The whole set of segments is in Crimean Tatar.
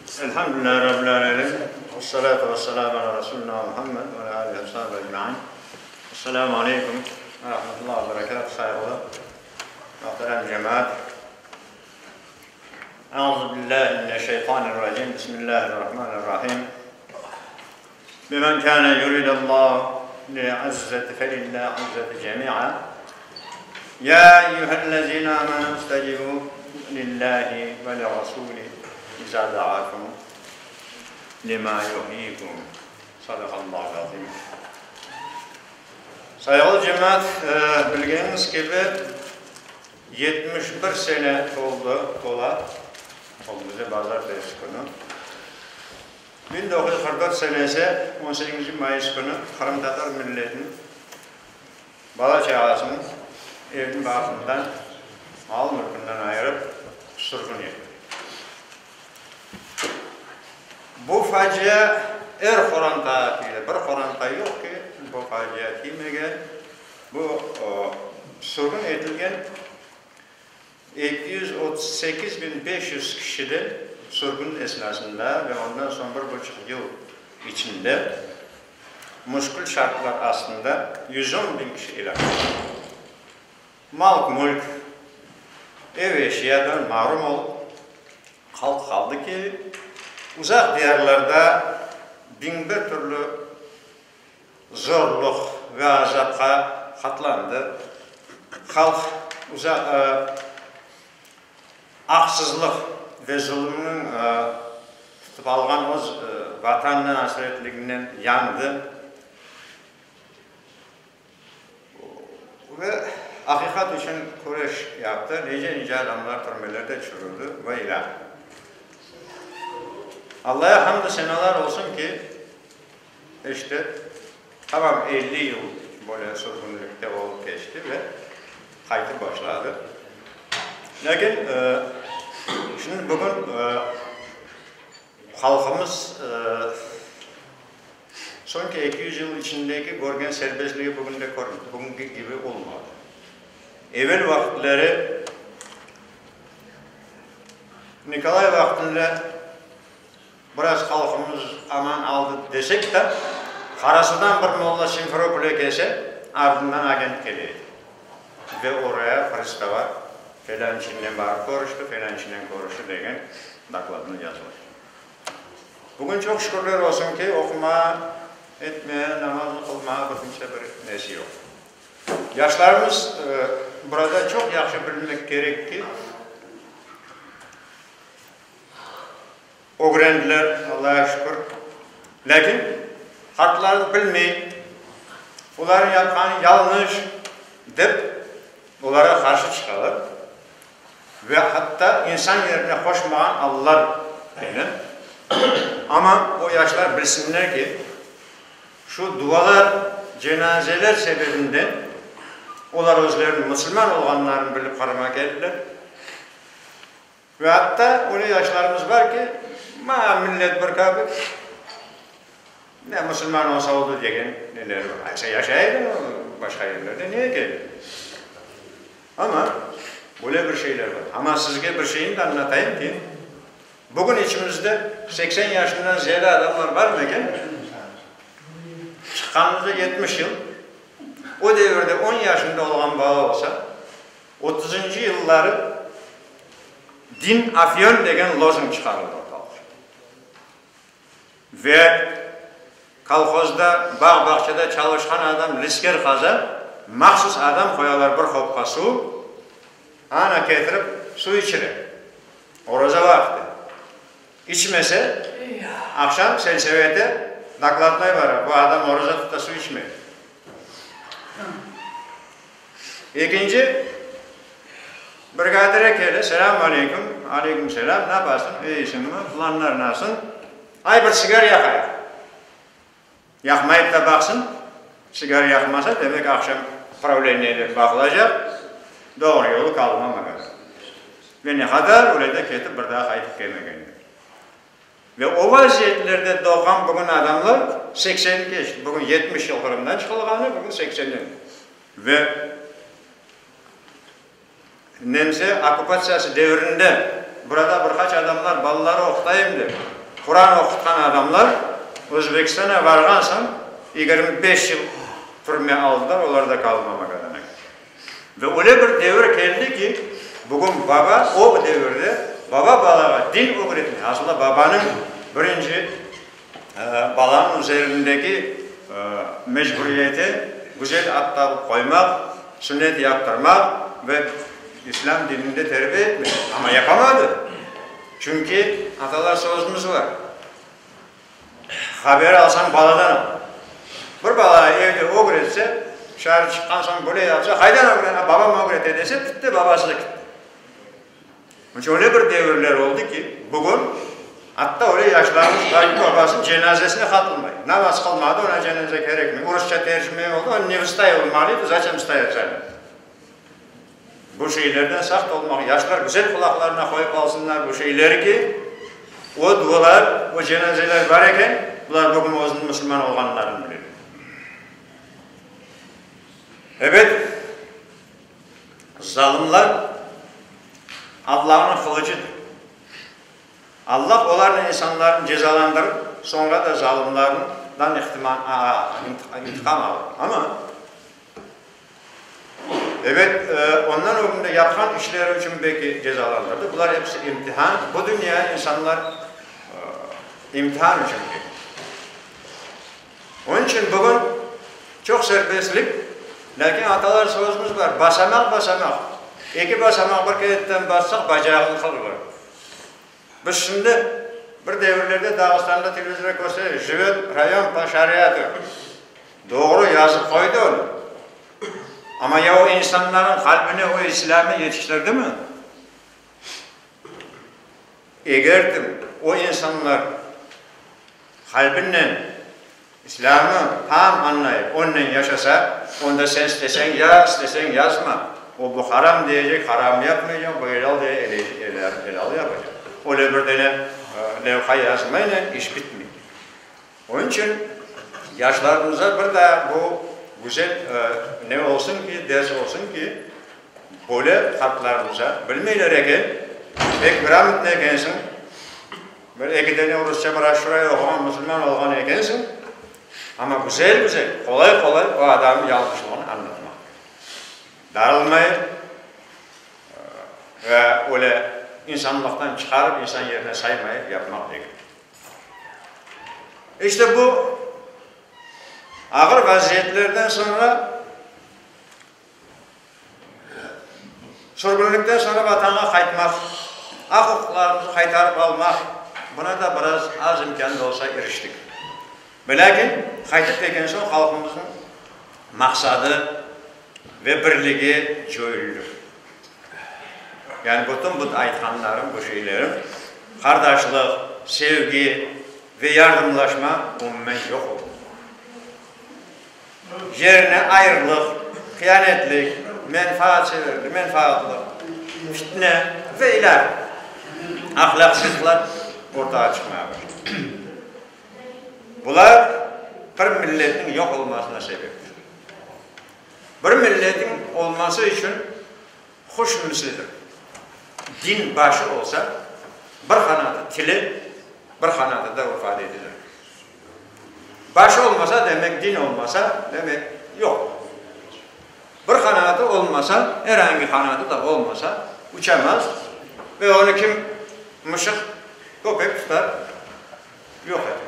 Elhamdülillahi Rabbil alemin, vessalatu vesselam ala Resulina Muhammed ve ala alihi ve sahbihi ecmain. Esselamu aleykum ve rahmetullahi ve berekatuhu sayğılı muhterem cemaat. Euzu billahi mineşşeytanirracim. Bismillahirrahmanirrahim. Bimen kâne yuridallahu li'izzeti felillahi izzeti cemi'a. Ya eyyühellezine amenu istecibu lillahi ve lirasuli iza da'akum lima yuhyikum. Sadakallahul azim. Sayğılı cemaat, bilgeniñiz kibi, 71 sene toldı, tola, ögümizde bazarertesi künü. 1944 senesi on sekizinci mayıs künü qırımtatar milletiniñ bala-çağasını evniñ barqından, mal-mülkünden ayırıp sürgün etti. Bu facia er qorantağa tiydi. Bir qoranta yoq ki, bu facia tiymegen. Bu sürgün etilgen 238 500 kişiden sürgün esnasında ve ondan soñ bir buçuq yıl içinde müşkül şartlar astında 110 biñ kişi elâk oldı. Mal-mülk, ev-eşyadan marum olıp, halq qaldı ki, uzaq diyarlarda 1001 türlü zorluq ve azapqa qatlandı. Halq uzaq aqsızlıq ve zulumnıñ tutıp alğan öz Vatanına asretliginden yandı ve aqiqat içün küreş yaptı, nice-nice adamlar türmelerde çürüdi ve ilâhre. Allaya hamdü senalar olsun ki, İşte, tamam 50 yıl böyle sürgünlikte olıp keçti ve qaytıp başladı. Lâkin, şimdi bugün halqımız soñki 200 yıl içindeki körgen serbestligi bugün de körmedi, bugünki kibi olmadı. Evel vaqıtları, Nikolay vaqtında Biraz halqımız aman aldı desek de, Qarasudan bir molla Simferopolge kelse, ardından agent kele edi. Ve oraya pristava felânçinen barıp körüşti, felânçinen körüşti degen dokladnı yazılır. Bugün çoq şükürler olsun ki, oqumağa, etmeye, namazını qılmağa bir kimse bir nesi yoq. Yaşlarımız burada çoq yahşı bilmek kerek ki, Ögrendiler, Allağa şükür. Lâkin qartlar bilmey, olarnıñ yapqanı yañlış, dep, olarğa qarşı çıqalar ve atta insan yerine qoşmağan allar ayına. Amma o yaşlar bilsinler ki, şu dualar, cenazeler sebebinden olar özleriniñ musulman olğanlarını bilip Qırımğa keldiler. Ve atta öyle yaşlarımız bar ki, ma millet bir kapik, ne musulman olsa oldı degen neleri bar. Aysa yaşay ediñ başqa yerlerde, neye keldiñ? Amma böyle bir şeyler bar. Amma sizge bir şeyni de añlatayım ki, bugün içimizde 80 yaşından ziyade adamlar barmı eken? Çıqqanımızda 70 yıl, o devirde on yaşında olğan bala olsa, Otuzıncı yılları Din afyon degen lozung çıqarıldı ortalıqqa. Ve kolhozda, bağ-bağçada çalışqan adam lisker qaza, mahsus adam qoyalar bir hopqa suv, ana ketirip suv içire. Oraza vaqtı. İçmese, aqşam selsovete dokladnoy bara, bu adam oraza tuta, suv içmey. Ekinci brigadire kele, Selâm aleyküm, aleyküm selâm, napasıñ, eyisiñmi, planlar nasıl? Ay, bir sigar yaqayıq. Yaqmayıp da baqsın, sigar yaqmasa, demek aqşam pravleniyede baqılacaq, doğru yolu Kalma magazin. Ve ne qadar öyle de ketip bir daa qaytıp kelmegenler. Ve o vaziyetlerde doğğan bugün adamlar seksenni keçti. Bugün 70 yıl Qırımdan çıqılğanı, bugün seksenden. Ve nemse okkupatsiyası devrinde burada bir qaç adamlar balaları oqutayım dep. Quran oqutqan adamlar Özbekistana varğan soñ 25 yıl türme aldılar, olar da qaldı Magadana. Ve öyle bir devir keldi ki, bugün baba, o devirde baba balağa din ögretmey, asılında babanıñ birinci balanıñ üzerindeki mecburiyeti güzel ad tapıp qoymaq, sünnet yaptırmaq ve İslâm dininde terbiye etmek. Amma yapamadı. Çünki atalar sözümiz bar, Haber alsañ, baladan al. Bir bala evde ögretse, tışarı çıqqan soñ böyle yapsa, qaydan ögrene, babam ögrete dese, bitti, babası da kitti. Onıñ içün öyle bir devirler oldı ki, bugün atta öyle yaşlarımız bar ki, babasınıñ cenazesine qatılmay. Namaz qılmadı, oña cenaze kerekmey. Rusça tercime oldı, o ne vstayıl molitvu, zaçem vstayıl za Bu şeylerden saqt olmaq, yaşlar güzel qulaqlarına qoyıp alsınlar bu şeyleri ki, o dualar, o cenazeler bar eken, bular bugün özüniñ musulman olğanlarını bileler. Ebet, zalımlar Allahnıñ qılıçıdır. Allah olarnen insanlarnı cezalandırıp, soñra da zalımlardan intiqam alır. Amma, ebet, ondan ögünde yapqan işleri içün belki cezalandırdı. Bular episi imtihan. Bu dünya insanlar imtihan içün keldi. Onıñ içün bugün çoq serbestlik, lâkin atalar sözümiz bar, basamaq-basamaq, eki basamaq bir keretten bassaq, bacağıñ qırılır. Biz şimdi bir devirlerde Dağıstanda televizorda köstere, Jivet rayon po şariatü. Doğru yazıp qoydı onı. Amma ya o insanların qalbine o islâmı yetiştirdimi? Eger o insanlar qalbinen İslâmnı tam añlayıp, onnen yaşasa, onda sen isteseñ yaz, isteseñ yazma, o bu haram deyecek, haram yapmaycaq, bu elâl deyecek, elâl yapacaq. Öyle bir dene levha yazmaynen iş bitmey. Onıñ içün yaşlarımıza bir daa bu güzel ne olsun ki, ders olsun ki, böyle qartlarımıza, bilmeyler eken, pek gramotnıy ekensiñ, bir eki dene rusça broşüra oquğan musulman olğan ekensiñ, amma güzel-güzel, qolay-qolay o adamnıñ yañlışlığını añlatmaq kerek. Darılmayıp ve öyle insanlıqtan çıqarıp, insan yerine saymayıp yapmaq degil. İşte bu ağır vaziyetlerden soñra, sürgünlikten soñra Vatanğa qaytmaq, aq-uquqlarımıznı qaytarıp almaq, buna da biraz az imkân da olsa iriştik. Velâkin, qaytıp kelgen soñ halqımıznıñ maqsadı ve birligi coyuldı. Yani bütün bu aytqanlarım, bu şeylerim, qardaşlıq, sevgi ve yardımlaşma umumen yoq oldı. Yerine ayrılıq, hıyanetlik, menfaatseverlik, menfaatlıq, fitne ve ilâhre ahlâqsızlıqlar ortağa çıqmağa başladı. Bular bir milletniñ yoq olmasına sebeptir. Bir milletiñ olması içün huş mislidir. Din başı olsa, bir qanatı tili, bir qanatı da urf-adetidir. Başı olmasa, demek din olmasa, demek yoq. Bir qanatı olmasa, er angi qanatı da olmasa, uçamaz ve onı kim mışıq, köpek tutar, yoq eter.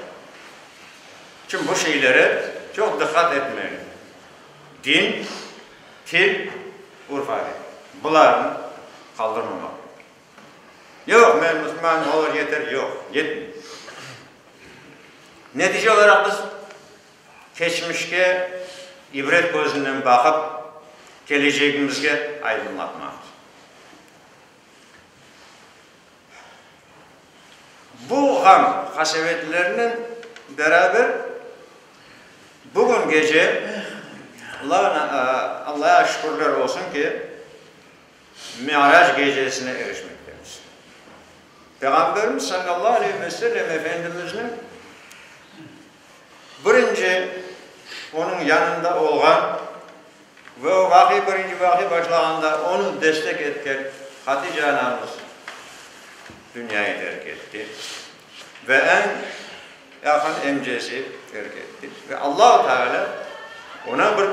İçün bu şeylere çoq diqqat etmeli. Din, til, urf-adet. Bularnı qaldırmamaq kerek. Yoq, men musulmanım, olur, yeter. Yoq, yetmey. Netice olaraq biz keçmişke ibret közünen baqıp, kelecegimizge aydınlatmamız. Bu ğam-qasevetlernen beraber bugün gece Allağa şükürler olsun ki, Mi'rac gecesine irişmektemiz. Peyğamberimiz sallallahu aleyhi ve sellem Efendimizniñ birinci onıñ yanında olğan ve o vahiy, birinci vahiy başlağanda onı destek etken Hatice anamız dünyayı terk etti. Ve eñ yaqın emcesi terk etti. Ve Allahu Teala oña bir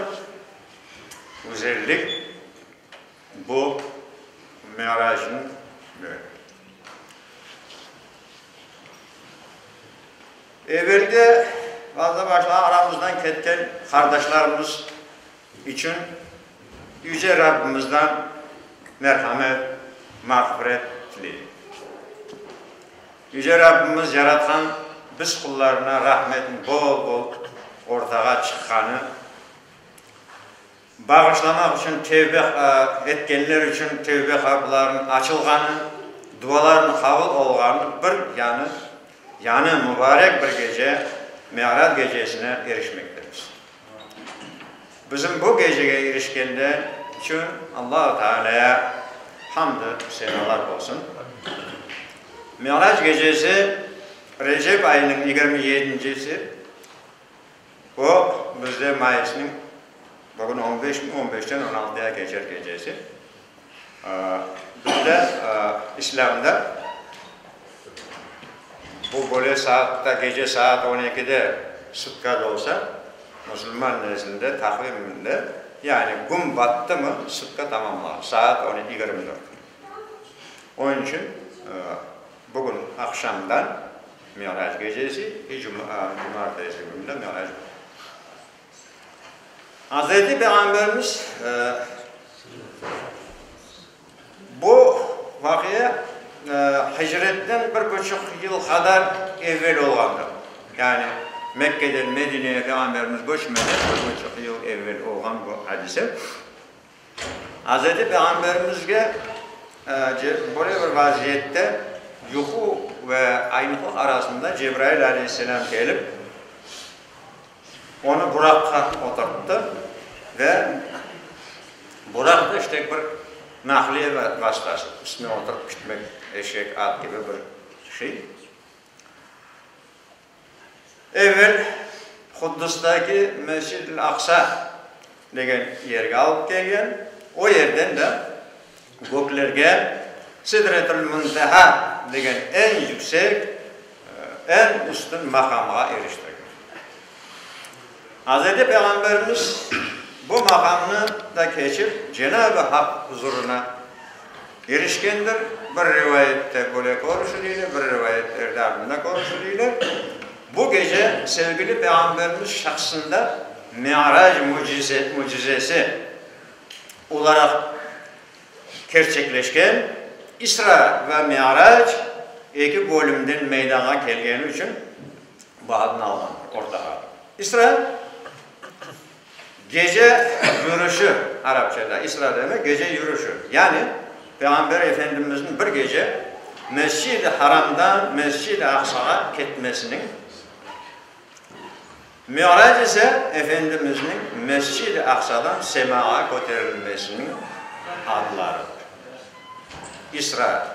güzellik bu Miracnı berdi. Evelde fazla başla aramızdan ketken qardaşlarımız içün Yüce Rabbimizden merhamet, mağfiret tileyik. Yüce Rabbimiz yaratqan biz qullarına rahmetni bol-bol ortağa çıqqanı, Bağışlamaq içün tevbe etkenler içün tevbe qapılarınıñ açılğanı, dualarnıñ qabul olğanı bir yanı, yañı mubarek bir gece, Mi'rac gecesine irişmektemiz. Bizim bu gecege irişkende içün Allahu Tealâya hamdü senalar olsun. Mi'rac gecesi Recep ayınıñ 27-ncisi, O, bizde mayısnıñ, bugün on beş mi, on beşten on altıya keçer gecesi, bizde İslâmda bu böyle saatta, gece saat on ekide sutka dolsa, musulman nezdinde, taqviminde, yani kün battımı, sutka tamamlana, saat on 24. Onıñ içün bugün aqşamdan Mirac gecesi ve cumartesi künü de Mirac Azreti Peyğamberimiz bu vaqia hicretten bir buçuq yıl qadar evel olğandır. Yani Mekkeden Medineye Peyğamberimiz köçmeden bir buçuq yıl evel olğan bu adise. Azreti Peyğamberimizge böyle bir vaziyette yuqu ve ayınıqlıq arasında Cebrail aleyhisselâm kelip, onı Buraqqa oturttı ve Buraq da işte bir naqliye vastası, üstüne oturıp ketmek, eşek, at kibi bir şey. Evel Quddustaki Mescid-ül-Aqsa degen yerge alıp kelgen, o yerden de göklerge Sidretül-Münteha degen eñ yüksek, eñ üstün maqamğa eriştirgen. Azreti Peyğamberimiz bu maqamnı da keçip, Cenab-ı Haq huzurına irişkendir. Bir rivayette böyle körüşülüyle, bir rivayetlerde ardında körüşülüyle. Bu gece sevgili Peyğamberimiz şahsında Mi'rac mücizesi olaraq kerçekleşken İsra ve Mi'rac eki bölümden meydanğa kelgeni içün bu adnı alğandır, ortağa adı. İsra, gece yürüşi, arapçada İsra demek gece yürüşi, yani Peyğamber Efendimizniñ bir gece Mescid-i Haramdan Mescid-i Aqsağa ketmesiniñ, Mi'rac ise Efendimizniñ Mescid-i Aqsadan semağa köterilmesiniñ adlarıdır. İsra.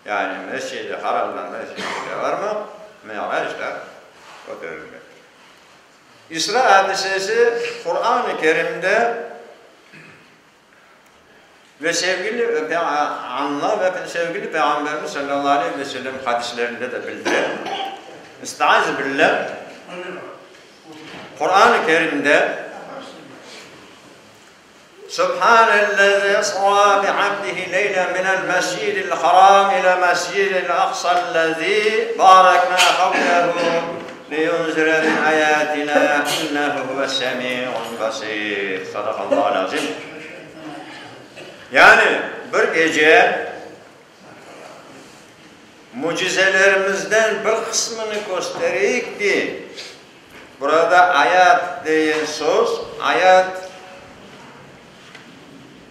Yani Mescid-i Haramdan Mescid-i varmaq, Mi'rac da köterilmektir. İsra adisesi Quran-ı Kerimde ve sevgili Alla ve sevgili Peyğamberimiz sallallahu aleyhi ve sellem hadislerinde de bildire. Estaizu billah, Quran-ı Kerimde Subhanellezî esrâ bi'abdihi leylen minel mescidil haram ile mescidil aqsallezî bâreknâ havlehu liyunzire min âyâtinâ innehu huves-semî'ul basîr. Sadakallâhul azîm. Yani bir gece mücizelerimizden bir qısmını köstereyik ki, Burada ayat değen söz, ayat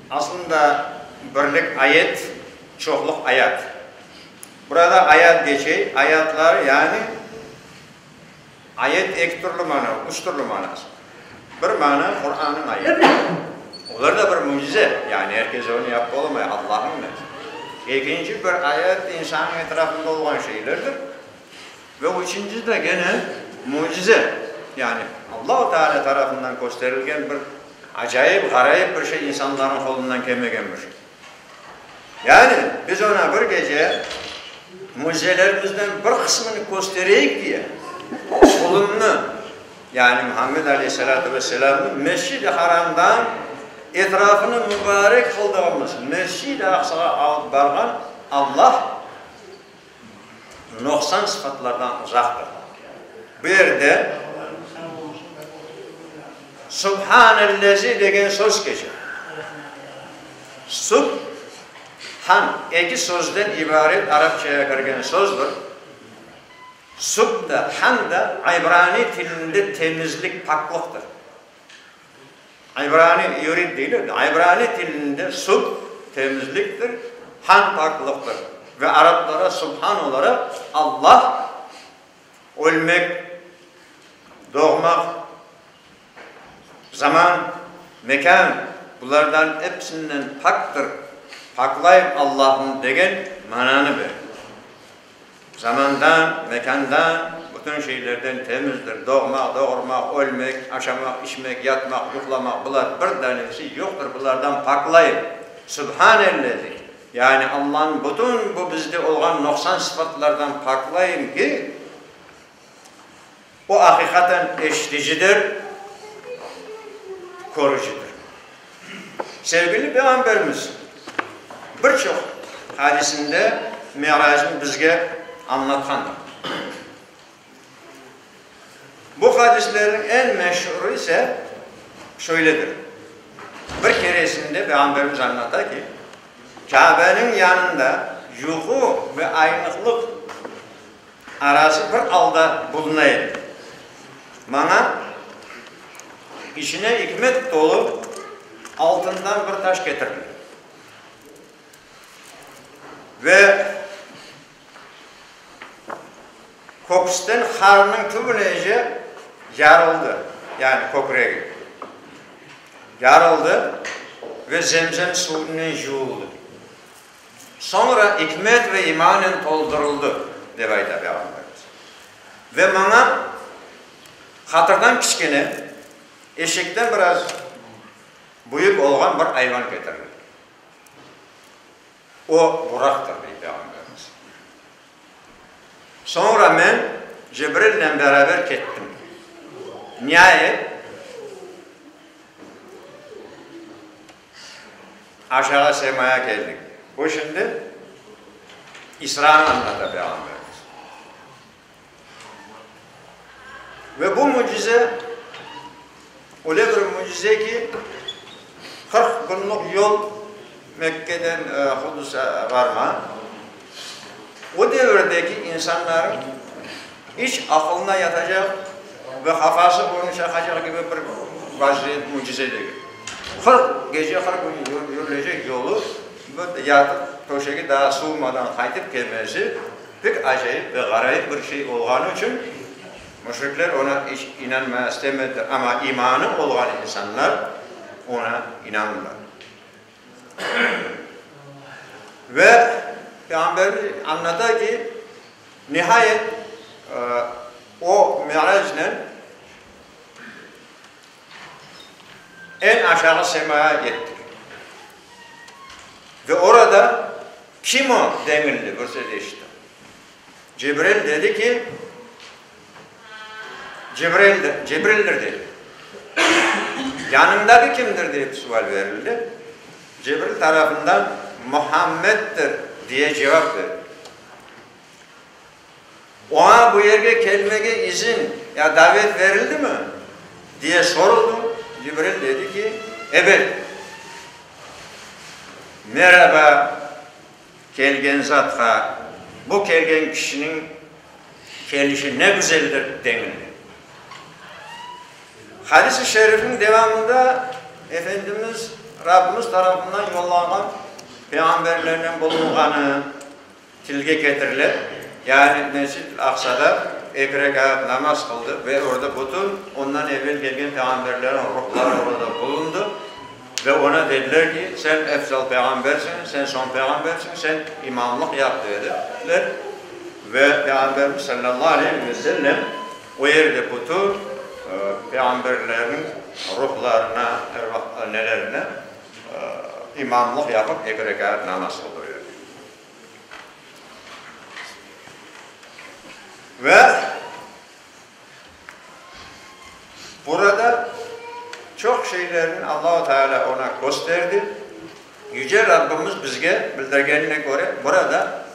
aslında birlik ayet, çoqluq ayat. Burada ayat geçey, ayatlar yani ayet eki türlü mana, üç türlü manası. Bir mana Qurannıñ ayeti. Olar da bir mücize, yani er kes onı yapıp olamay, Allahnıñ Ekinci bir ayet insannıñ etrafında olğan şeylerdir. Ve üçünci de gene mücize, yani Allahu Teala tarafından kösterilgen bir acayip, ğarayip bir şey, insanlarnıñ qolundan kelmegen bir şey. Yani biz oña bir gece. Mücizelerimizden bir qısmını köstereyik diye, qulumnı, yani Muhammed aleyhissalâtu vesselâmnı Mescid-i Haramdan etrafını mübarek qıldığımız Mescid-i Aqsağa alıp barğan Allah noqsan sıfatlardan uzaqtır. Bu yerde Subhanellezi degen söz keçe. Sub han, eki sözden ibaret arapçaya kirgen sözdür. Sub da, han da ibrani tilinde temizlik, paklıqtır. İbrani, ivrit deyler, ibrani tilinde sub, temizliktir, han, paklıqtır. Ve araplara subhan olaraq Allah, ölmek, doğmaq, Zaman, mekân bulardan episinden paktır, paklayım Allahnı degen mananı berir. Zamandan, mekândan, bütün şeylerden temizdir. Doğmaq, doğurmaq, ölmek, aşamaq, içmek, yatmaq, yuqlamaq, bular bir danesi yoqtır, bulardan paklayım. Subhanellezi, yani Allanı bütün bu bizde olğan noqsan sıfatlardan paklayım ki, O aqiqaten eşiticidir, körücidir. Sevgili Peyğamberimiz bir çoq hadisinde Miracnı bizge añlatqandır. Bu hadislerniñ eñ meşurı ise şöyledir, bir keresinde Peyğamberimiz añlata ki, Kâbeniñ yanında yuqu ve ayınıqlıq Arası bir alda buluna edi. Maña içine ikmet tolu altından bir taş ketirdiler. Ve köküsten qarnıñ tübünece yarıldı, yani kökregi yarıldı ve zemzem suvınen yuvuldı. Soñra ikmet ve imanen toldurıldı, dep ayta Peyğamberimiz. Ve maña qatırdan kiçkene, eşekten biraz büyük olğan bir ayvan ketirildi. O, Buraqtır, dey Peyğamberimiz. Soñra men Cibrilnen beraber kettim. Niayet, Aşağı semaya keldik. Bu şimdi İsranı añlata Peyğamberimiz. Ve bu mücize öyle bir mücize ki, 40 künlük yol Mekkeden Qudüs'e varma, o devirdeki insanların iç aqılına yatacaq ve qafası onı çaqacaq kibi bir vaziyet, mücize degil. 40 gece, 40 kün yürülecek yolu bir yatıp, töşegi daa suvumadan qaytıp kelmesi pek acayip ve ğarayip bir şey olğanı içün müşrikler oña iç inanmaya istemediler, amma imanı olğan insanlar oña inandılar. Ve Peyğamberimiz añlata ki, nihayet o Miracnen eñ aşağı semaya yettik. Ve orada kim o denildi, bir söz eşittim. Cibril dedi ki, Cibrildir, Cibrildir dedi. Yanıñdaki kimdir dep sual berildi. Cibril tarafından Muhammeddir diye cevap berdi. Oña bu yerge kelmege izin ya davet berildimi? diye soruldı. Cibril dedi ki, Ebet. Meraba, kelgen zatqa, bu kelgen kişiniñ kelişi ne güzeldir, denildi. Hadis-i şerifniñ devamında Efendimiz Rabbimiz tarafından yollanğan peyğamberlernen bulunğanı tilge ketirile, yani Mescid-ül Aqsada eki rekâat namaz qıldı ve orada bütün ondan evel kelgen peyğamberlerniñ ruhları orada bulundı ve oña dediler ki, sen efzal peyğambersiñ, sen soñ peyğambersiñ, sen imamlıq yap dediler ve Peyğamberimiz sallallahu aleyhi ve sellem o yerde bütün peyğamberlerniñ ruhlarına, ervah, nelerine imamlıq yapıp eki rekâat namaz qıldırıyor. Ve burada çoq şeylerni Allahu Teala oña kösterdi. Yüce Rabbimiz bizge bildirgenine köre, burada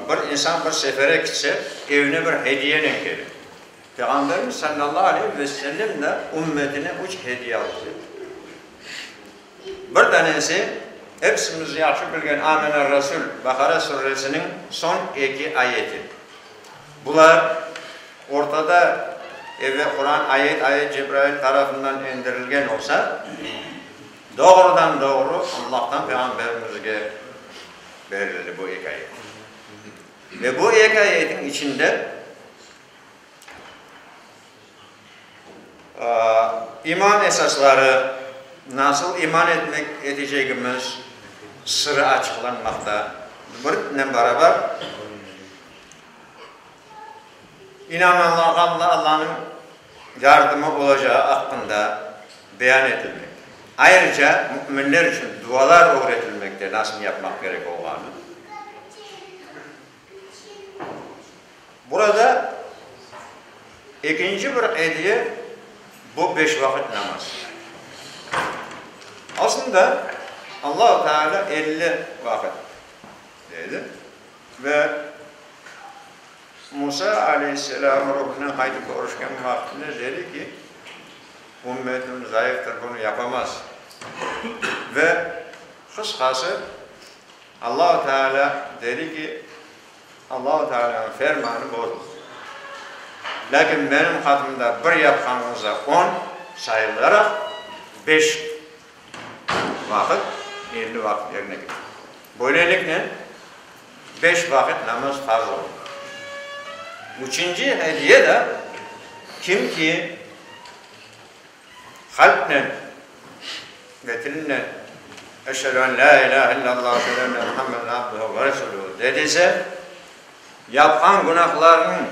bir insan bir sefere kitse, evine bir hediyenen kele. Peyğamberimiz sallallahu aleyhi ve sellem de ümmetine üç hediye alıp keldi. Bir tanesi, epsimiz yahşı bilgen Amener-Rasul, Baqara suresiniñ soñ eki ayeti. Bular, ortada evel Quran ayet-ayet Cebrail tarafından endirilgen olsa, doğrudan-doğru Allahtan Peyğamberimizge berildi bu eki ayet. Ve bu eki ayetin içinde İman esasları, nasıl iman etmek etecegimiz sırı açıqlanmaqta. Birnen beraber, inananlarğa Allanıñ yardımı olacağı aqqında beyan etilmekte. Ayrıca, müminler içün dualar ögretilmekte, nasıl yapmaq kerek olğanı. Burada ekinci bir ediye, bu beş vaqıt namaz. Aslında, Allahu Teala 50 vaqıt dedi ve Musa aleyhisselâm ruhnen qaytıp körüşken vaqtında dedi ki, ümmetim zayıftır, bunı yapamaz. Ve qısqası, Allahu Teala dedi ki, Allahu Teala'nıñ fermanı bozuldı. Lâkin menim qatımda bir yapqanıñıza on sayılaraq beş vaqıt, 50 vaqıt yerine keldi. Böyleliknen beş vaqıt namaz farz oldı. Üçünci hediye de, kim ki Qalpnen ve tilnen Eşhedü en lâ ilâhe illallah ve eşhedü enne Muhammeden abduhu ve resuluhu dediyse, yapqan günahlarınıñ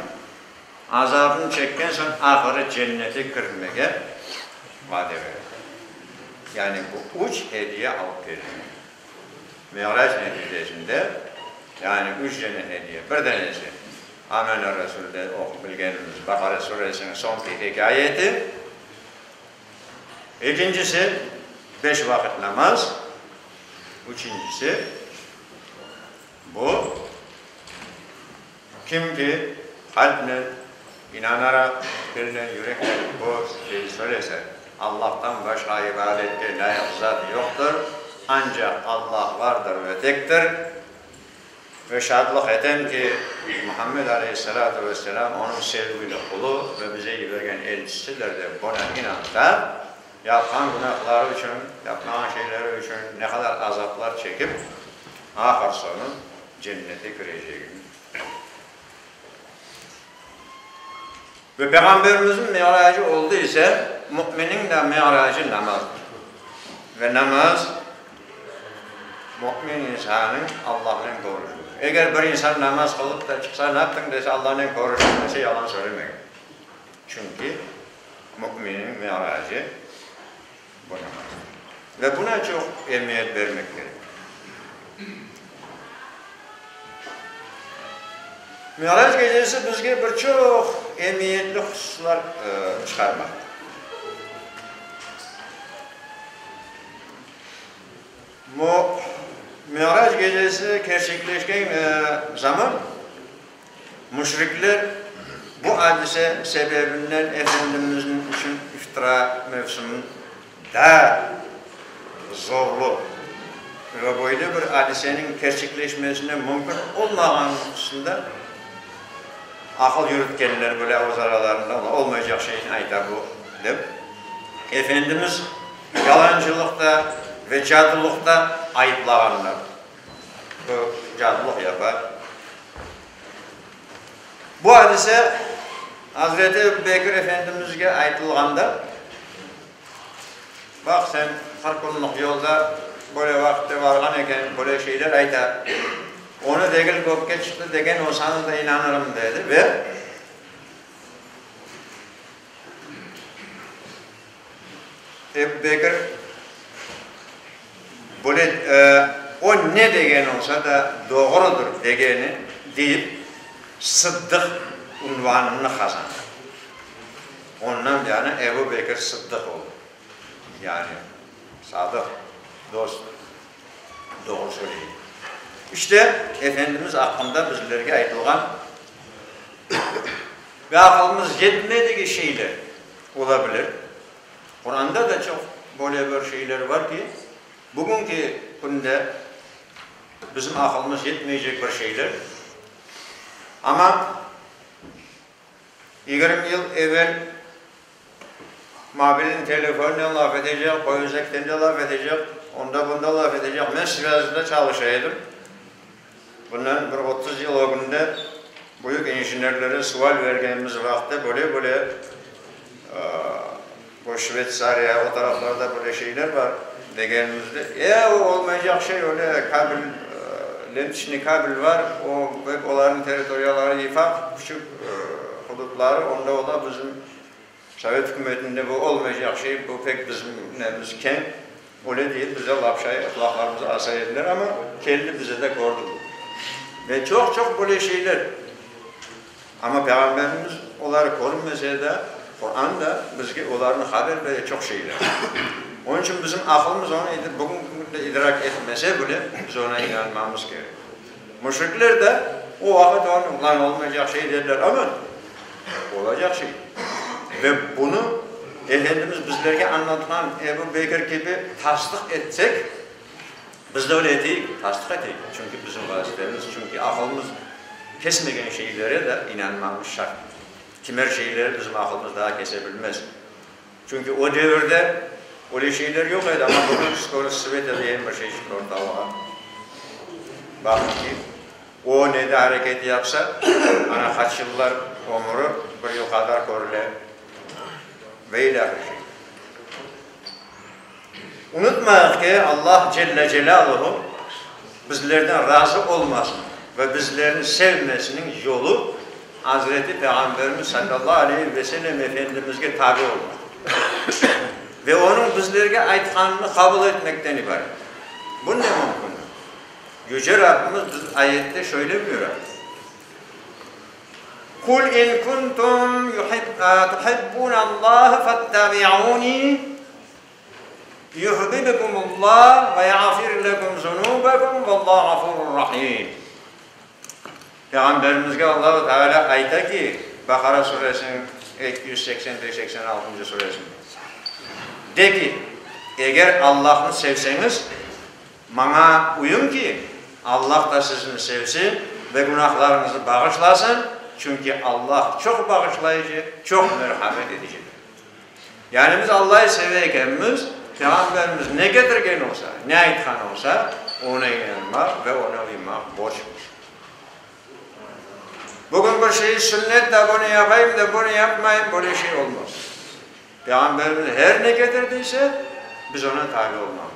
azabını çekken soñ ahırı cennete kirmege vade berildi. Yani bu üç hediye alıp kelindi. Mirac neticesinde, yani üç dene hediye, bir denesi Amener Resulde oqup bilgenimiz Baqara suresiniñ soñki eki ayeti, ekincisi, beş vaqıt namaz, üçüncisi, bu, kim ki qalpnen inanaraq, tilnen, yüreknen bu şeyi söylese, Allahtan başqa ibadetke lâyıq zat yoqtır, ancaq Allah vardır ve tektir, Ve şadlıq etem ki, Muhammed aleyhissalâtu vesselâm onıñ sevgili qulu ve bize yibergen elçisidir dep buña inansa, yapqan günahları içün, yapmağan şeyleri içün ne qadar azaplar çekip, ahır-soñu cennete kirecegini bile. Ve Peyğamberimizniñ miracı oldı ise, mu'miniñ de miracı namazdır. Ve namaz, mu'min insanıñ Allahnen körüşüvi. Eger bir insan namaz qılıp da çıqsa, ne yaptıñ dese, Allahnen körüştim dese, yalan söylemegen. Çünki mu'miniñ miracı bu namazdır. Ve buna çoq emiyet bermek kerek. Mirac gecesi bizge bir çoq emiyetli hususlar çıqarmaqta. Bu Mirac gecesi kerçekleşken zaman müşrikler bu adise sebebinden Efendimizniñ içün iftira mevsimini daa zorlu ve böyle bir adiseniñ kerçekleşmesine mümkün olmağanı hususında aqıl yürütkenler böyle öz aralarında olmaycaq şeyni ayta bu dep, Efendimiz yalancılıqta ve cadılıqta ayıplağanlar. Bu cadılıq yapa. Bu adise Azreti Ebu Bekir Efendimizge aytılğanda, Baq sen, 40 künlük yolda böyle vaqıtta varğan eken, böyle şeyler ayta. Onı degil, kökke çıqtı degen olsañız da inanırım, dedi ve Ebu Bekir böyle, o ne degen olsa da doğrudır degeni, deyip, Sıddıq. unvanını qazandı. Ondan yani Ebu Bekir Sıddıq oldı. Yani sadıq dost, doğru söyley. İşte, Efendimiz aqqında bizlerge aytılğan ve aqılımız yetmedigi şeyler ola bilir. Quranda da çoq böyle bir şeyler bar ki, bugünki künde bizim aqılımız yetmeycek bir şeyler. Amma 20 yıl evel mobilni telefonnen laf edecek, qoyuzekten de laf edecek, onda-bunda laf edecek. Men svâzda çalışa edim. Bundan bir 30 yıl ögünde büyük injenerlere sual bergenimiz vaqıtta böyle-böyle bu Şveytsariya, o taraflarda böyle şeyler bar degenimizde, e, o olmaycaq şey, öyle kabel, lentişniy kabel bar, o pek olarnıñ territoriyaları yıfaq, küçük hududları, onda ola bizim Sovet ükümetinde bu olmaycaq şey, bu pek bizim nemiz keñ, öyle deyip bize lapşay qulaqlarımızı asa ediler, amma keldi bize de kördi bu. Ve çoq-çoq böyle şeyler. Amma Peyğamberimiz oları körünmese de, Quran da bizge olarnı haber bere çoq şeyler. Onıñ içün bizim aqılımız onı bugünki künde idrak etmese bile, biz oña inanmamız kerek. Müşrikler de o vaqıt onı, ulan olmaycaq şey dediler, amma olacaq şey. Ve bunı Efendimiz bizlerge añlatqan Ebu Bekir kibi tasdıq etsek, Biz de öyle eteyik, tasdıq eteyik, çünki bizim vazifemiz, çünki aqılımız kesmegen şeylere de inanmamız şart. Kimer şeyleri bizim aqılımız daa kese bilmez. Çünki o devirde öyle şeyler yoq edi, amma bugün skorost sveta degen bir şey çıqtı ortalığa. Baqın ki, o nede areket yapsa, ana qaç yıllar ömüri bir yıl qadar körüle ve ilâhre şey. Unutmayıq ki, Allah celle celâluhu bizlerden razı olmasın ve bizlerni sevmesiniñ yolu Azreti Peyğamberimiz sallallahu aleyhi ve sellem Efendimizge tabi olmaqtır ve onıñ bizlerge aytqanını qabul etmekten ibarettir. Bu ne mümkündir? Yüce Rabbimiz biz ayette şöyle buyura. Kul in kuntum tuhibbunallâhe fettabi'ûnî yuhbibkumullah ve yağfir lekum zunûbekum vellâhu gafûrun rahîm. Peyğamberimizge Allahu Teala ayta ki, Baqara suresiniñ 285-86-ncı suresinde, de ki, eger Allahnı sevseñiz, Maña uyuñ ki, Allah da sizni sevsin ve günahlarıñıznı bağışlasın, çünki Allah çoq bağışlayıcı, çoq merhamet eticidir. Yani biz Allahnı seve ekenmiz, Peyğamberimiz ne ketirgen olsa, ne aytqan olsa, oña inanmaq ve oña uymaq borcmız. Bugün bir şeyi sünnet da bunı yapayım da bunı yapmayım, böyle şey olmaz. Peyğamberimiz her ne ketirdiyse, biz oña tabi olmalımız.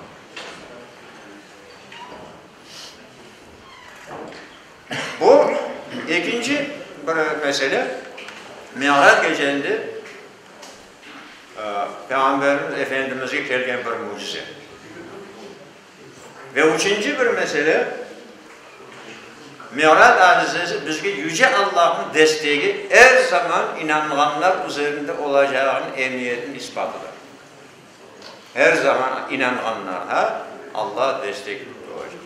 Bu ekinci bir mesele, Mi'rac gecende Peyğamberimiz Efendimizge kelgen bir mücize. Ve üçünci bir mesele, Mi'rac adisesi bizge Yüce Allahnıñ destegi er zaman inanğanlar üzerinde olacağınıñ emiyetiniñ isbatıdır. Er zaman inanğanlarğa Alla destek olacaq.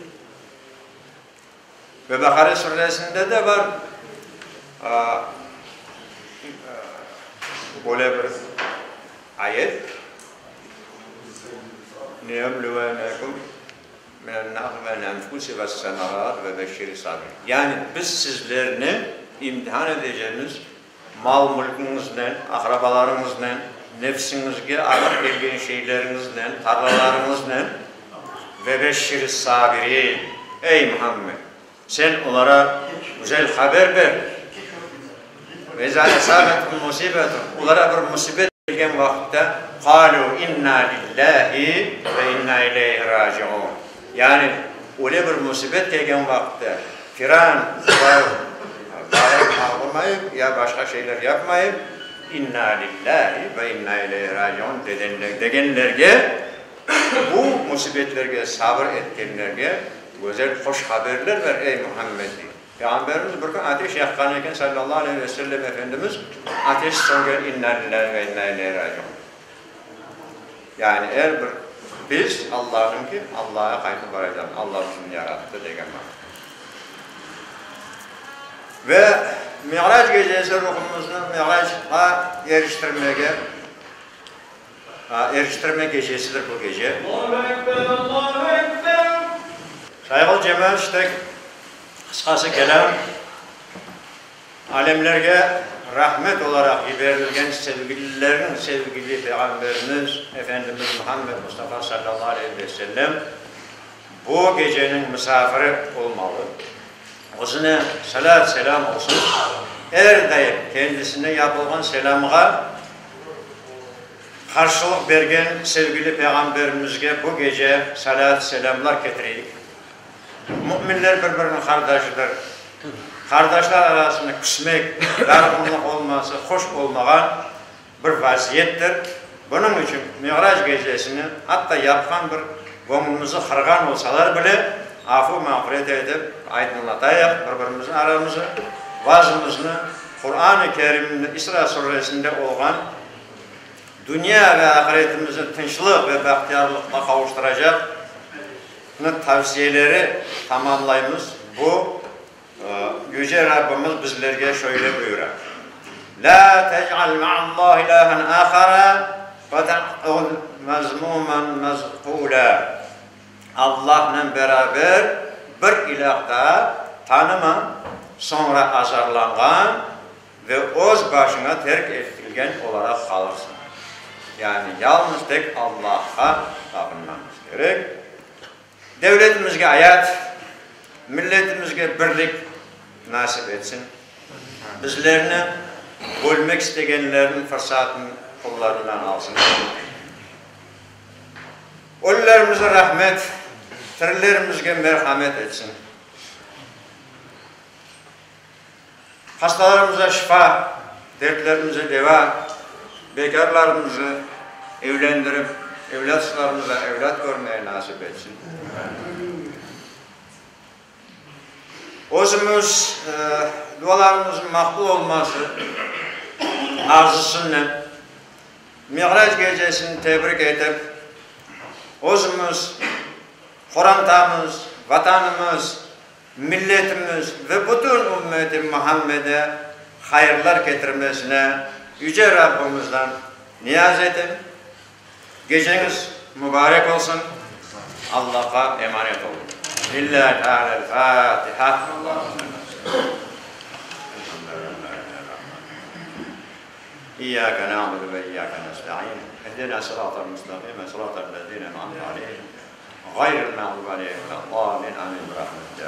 Ve Baqara suresinde de bar böyle bir ayet, Liyebluvenekum minel-enfusi ves-semarat ve beşşiris-sabirin. Yani biz sizlerni imtihan edecemiz Mal-mülküñiznen, aqrabalarıñıznen, nefsiñizge ağır kelgen şeyleriñiznen, tarlalarıñıznen, ve beşşiris-sabirin, ey, Muhammed, sen olara güzel haber ber, ve izâ esâbethum musibetun, olara bir musibet kelgen vaqıtta, qalû innâ lillâhi ve innâ ileyhi râciûn, yani öyle bir musibet kelgen vaqıtta, firan, olar bağırıp ağlamayıp ya başqa şeyler yapmayıp, İnna lillâhi ve inna ileyhi raciun degenlerge, bu musibetlerge sabır etkenlerge güzel hoş haberler ver, ey Muhammed, dey. Peyğamberimiz bir kün ateş yaqqan eken, salâllahu aleyhi ve sellem Efendimiz, ateş söngen, İnna lillahi ve inna ileyhi raciun. Yani er bir biz Allahnıñki, Allağa qaytıp baracaqmız, Alla bizni yarattı degen mana. Ve Mirac gecesi ruhumıznı Miracğa eriştirmege, eriştirme gecesidir bu gece. Sayğılı cemaat, işte, qısqası kelâm. Alemlerge rahmet olaraq yiberilgen sevgililerniñ sevgili Peyğamberimiz Efendimiz Muhammed Mustafa sallallahu aleyhi ve sellem bu geceniñ misafiri olmalı. Özüne salât-selâm olsun, er daim kendisine yapılğan selâmğa qarşılıq bergen sevgili Peyğamberimizge bu gece salât-selâmlar ketireyik. Müminler bir-biriniñ qardaşıdır. Qardaşlar arasında küsmek, darğınlıq olması hoş olmağan bir vaziyettir. Bunıñ içün Mirac gecesini, atta yapqan bir göñlümizi qırğan olsalar bile, afu-mağfiret etip, aydınlatayıq bir-birimizniñ aramızı, vazımıznı Quran-ı Kerimde, İsra suresinde olğan dünya ve ahiretimizni tınçlıq ve bahtiyarlıqqa qavuştıracaq Nı tavsiyeleri tamamlaymız. Bu, Yüce Rabbimiz bizlerge şöyle buyura, Lâ tec'al ma'allahi ilâhen âhara fetaq'ud mezmûmen mezhûlâ, Allahnen beraber bir ilâh daa tanıma, soñra azarlanğan ve öz başıña terk etilgen olaraq qalırsıñ. Yani yalnız tek Allahqa tapınmamız kerek. Devletimizge ayat, milletimizge birlik nasip etsin. Bizlerni bölmek istegenlerniñ fırsatını qollarından alsın. Ölülerimize rahmet, tirilerimizge merhamet etsin. Hastalarımıza şifa, dertlerimize deva, bekârlarımızı evlendirip, evlâtsızlarımıza evlât körmeye nasip etsin. Özümiz dualarımıznıñ maqbul olması arzusınen Mirac gecesini tebrik etip, özümiz, qorantamız, Vatanımız, Milletimiz ve bütün ümmeti Muhammede hayırlar ketirmesine Yüce Rabbimizden niyaz etem. Geceñiz mübarek olsun. Allahqa emanet olun. Lillahi Teala'l Fatiha. İyyâke na'budu ve iyyâke nesta'in. İhdina sıratal mustaqime sıratal lezîne en'amte aleyhim. Ğayril mağdubi aleyhim veled-dâllin. Amin. Bi rahmetika.